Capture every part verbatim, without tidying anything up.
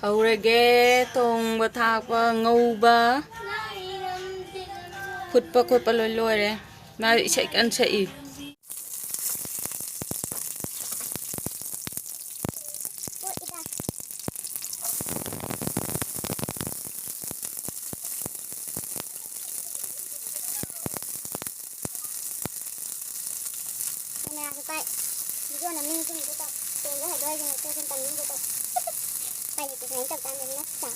ꯍꯧꯔꯒꯦ꯫ ꯊꯣꯡꯕ ꯊꯥꯛꯄ, ꯉꯧꯕ, ꯐꯨꯠꯄ ꯈꯣꯠꯄ ꯂꯣꯏ ꯂꯣꯏꯔꯦ꯫ ꯃꯥ ꯏꯁꯩ ꯀꯟꯅ ꯁꯛꯏ꯫ ꯀꯦꯃꯦꯔꯥꯁꯨ ꯄꯥꯏ꯫ ꯚꯤꯗꯤꯑꯣ ꯅꯝꯅꯤꯡꯉꯤ ꯁꯨꯝ ꯇꯧ꯫ ꯇꯦꯡꯗꯣ ꯍꯩꯗꯣꯛ ꯍꯩꯖꯤꯟ ꯂꯩꯇꯦ, ꯁꯨꯝ ꯇꯝꯅꯤꯡꯗꯦ ꯇꯧ꯫ ꯎꯄꯥꯏ ꯂꯩꯇꯦ, ꯁꯨꯃꯥꯏꯅ ꯇꯧ ꯇꯥꯕꯅꯤ, ꯅꯠꯇ꯭ꯔꯥ?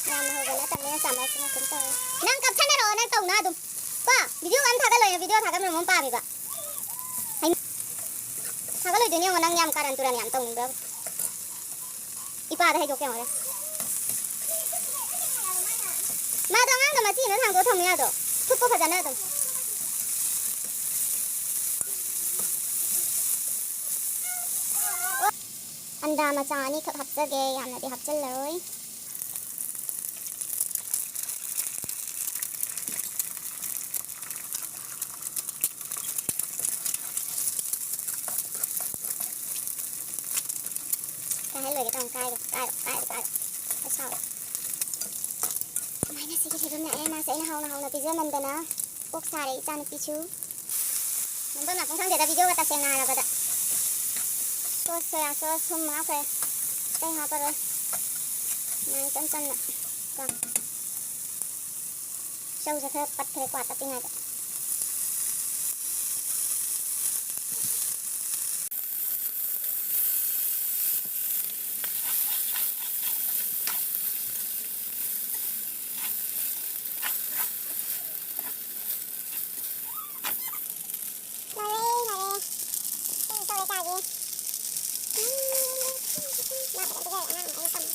ꯌꯥꯝꯅ ꯍꯧꯕ ꯅꯠꯇꯕꯅꯤꯅ ꯆꯥꯝꯃꯁꯤꯅ ꯑꯗꯨꯝ ꯇꯧꯔꯦ꯫ ꯅꯪ ꯀꯞꯁꯟꯅꯔꯛꯑꯣ, ꯅꯪ ꯇꯧꯅ ꯑꯗꯨꯝ꯫ ꯀꯣ? ꯚꯤꯗꯤꯑꯣꯒ ꯑꯝ ꯊꯥꯒꯠꯂꯣꯏꯅ, ꯚꯤꯗꯤꯑꯣ ꯊꯥꯒꯠꯄ ꯃꯔꯣꯟ ꯄꯥꯝꯃꯤꯕ꯫ ꯍꯩ-, ꯊꯥꯒꯠꯂꯣꯏꯗꯣꯏꯅꯦ ꯌꯦꯡꯉꯣ, ꯅꯪ ꯌꯥꯝ ꯀꯥꯔꯟ ꯇꯨꯔꯟ ꯌꯥꯝ ꯇꯧꯅꯤꯡꯕ꯭ꯔꯕ? ꯏꯄꯥꯗ ꯍꯩꯗꯣꯛꯀꯦ ꯌꯦꯡꯉꯣꯅꯦ꯫ ꯃꯥꯗꯣ ꯑꯉꯥꯡꯗꯣ ꯃꯆꯤ ꯑꯃ ꯊꯥꯡꯗꯣꯛꯑ ꯊꯝꯃꯨ ꯌꯥꯗ꯭ꯔꯣ? ꯊꯨꯞꯄꯣ ꯐꯖꯅ ꯑꯗꯨꯝ꯫ ꯑꯟꯗꯥ ꯃꯆꯥ ꯑꯅꯤꯈꯛ ꯍꯥꯞꯆꯒꯦ, ꯌꯥꯝꯅꯗꯤ ꯍꯥꯞꯆꯤꯜꯂꯔꯣꯏ꯫ ꯀꯥꯏꯍꯜꯂꯣꯏꯒꯦ ꯇꯧꯅꯤ, ꯀꯥꯏꯔꯣ, ꯀꯥꯏꯔꯣ, ꯀꯥꯏꯔꯣ, ꯀꯥꯏꯔꯣ꯫ ꯑꯁ, ꯁꯥꯎꯔꯦ꯫ ꯀꯃꯥꯏꯅ ꯁꯤꯒꯤ ꯐꯤꯕꯝ ꯂꯥꯛꯑꯦ? ꯃꯥꯁꯦ ꯑꯩꯅ ꯍꯥꯎꯅ ꯍꯥꯎꯅ ꯄꯤꯖꯃꯟꯗꯅ ꯀꯣꯛ ꯁꯥꯔꯦ ꯏꯆꯥꯅꯨꯄꯤꯁꯨ꯫ ꯅꯝꯕꯝ ꯂꯥꯛꯐꯝ ꯈꯪꯗꯦꯗ ꯚꯤꯗꯤꯑꯣꯒ ꯇꯁꯦꯡꯅ ꯍꯥꯏꯔꯕꯗ꯫ ꯁꯣꯁ, ꯁꯣꯌꯥ ꯁꯣꯁ ꯊꯨꯝ ꯍꯥꯞꯈ꯭ꯔꯦ꯫ ꯑꯇꯩ ꯍꯥꯞꯄꯔꯣꯏ꯫ ꯉꯥꯏ ꯏꯆꯝ ꯆꯝꯅ ꯀꯣ꯫ ꯆꯧꯁꯦ ꯈꯔ ꯄꯠꯈ꯭ꯔꯦꯀꯣ ꯇꯞꯄꯤꯉꯩꯗ꯫ ꯂꯣꯏꯔꯦ, ꯂꯣꯏꯔꯦ꯫ ꯏꯁꯤꯡ ꯇꯧꯔꯦ ꯆꯥꯒꯦ꯫ ꯎꯝ, ꯃꯥ ꯐꯖꯅ ꯄꯤꯖꯔꯦ, ꯑꯉꯥꯡ ꯑꯃ ꯑꯩꯅ ꯇꯝꯃꯦ꯫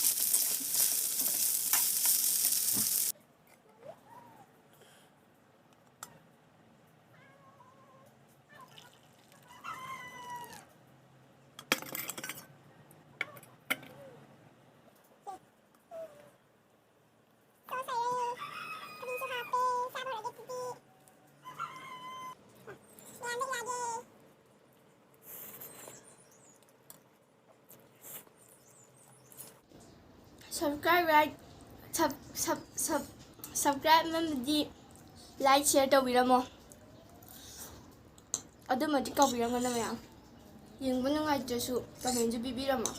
Subscribe, like, sub, sub, sub, subscribe ꯑꯃꯗꯤ like, share ꯇꯧꯕꯤꯔꯝꯃꯣ꯫ ꯑꯗꯨꯃꯗꯤ ꯀꯥꯎꯕꯤꯔꯝꯒꯅꯨ ꯃꯌꯥꯝ꯫ ꯌꯦꯡꯕ ꯅꯨꯡꯉꯥꯏꯇ꯭ꯔꯁꯨ commentꯁꯨ ꯄꯤꯕꯤꯔꯝꯃꯣ꯫